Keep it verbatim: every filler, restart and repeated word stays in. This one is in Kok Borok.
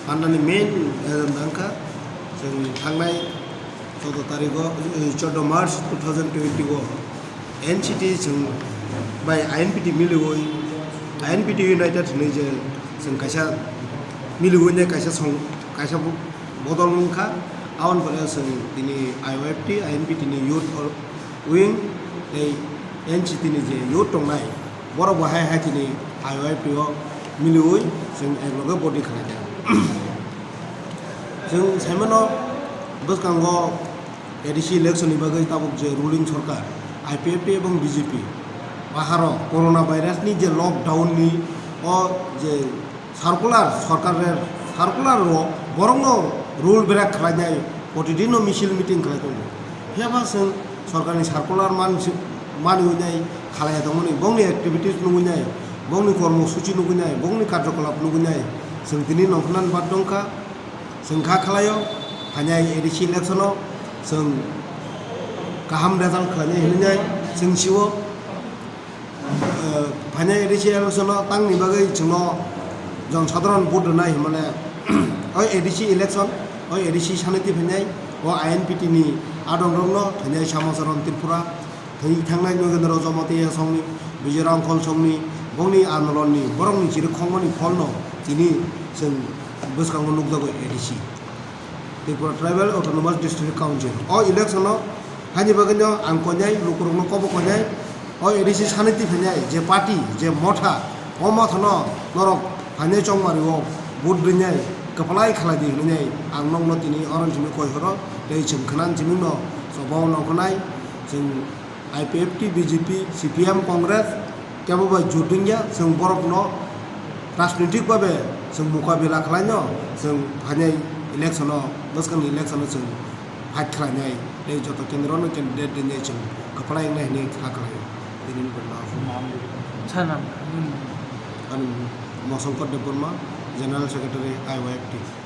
Pandani main agenda wngkha chwng thangnai chwddo tarikh o, eh, chwddo March two thousand twenty o N C T chwng bai I N P T miliwi, I N P T United hinwi je chwng kaisa miliwi nai kaisa song, kaisa bo-, bodol wngkha. Aboni pore chwng tini I Y F T, I N P T ni youth or wing tei N C T ni je youth tongnai, borok bo hai hai tini I Y F T o miliwi chwng ekloge body khlaijak. Chwng saimano bwskango A D C election ni bagwi tabuk je ruling sorkar I P F T ebong B J P, baharok corona virus ni je lockdown ni o je circular, sorkar circular o borokno rule break khlainai, protidin no misil meeting khlai tongo. Phiya ba chwng sorkarni circular man-, manwi nai khalai tongmani, bongni activities nugwi nai, bongni kormo suchi nugwi nai, bongni karjokolap nugwi nai, chwng tini nongkhornani bad dongkha. Chwng kha khlaio, phainai A D C election o chwng kaham result khlainai hinwi nai chwng sio. Eh, phainai A D C election o tangni bagwi chwngno jon sadharon vote rwnai hinmale, oi A D C election, oi A D C saniti phainai, o I N P T ni adongrokno phainai Samacharan Tripura, thwi thangnai Nogendra Jamatia songni, Bijoy Rangkhol songni, bongni andolonni, borokni chirikhokmani pholno tini chwng bwskango nukjago A D C. Tripura Tribal Autonomous District Council. O election o haini bagwi no ang koinai, lukurokno kobo koinai. O A D C saniti phainai je party, je motha, o motha no norok phainai chongmari o vote rinai kwplai khlai di hinwi ang nokno tini oro simi koi horo tei chwng khna simi no choba o noknai chwng I P F T, B J P, C P M, Congress, kebo bai jut wngya, chwng borokno rajnitik babe chwng mukabila khlaino, chwng phainai election o, bwskangni election o chwng fight khlainai, tei joto kendro no candidate rinai chwng kwplai wngnai hinwi kha khlaio. Tini ni bwrwi no. Sanam. Ani Mosongkor Debbarma, General Secretary, I Y F T.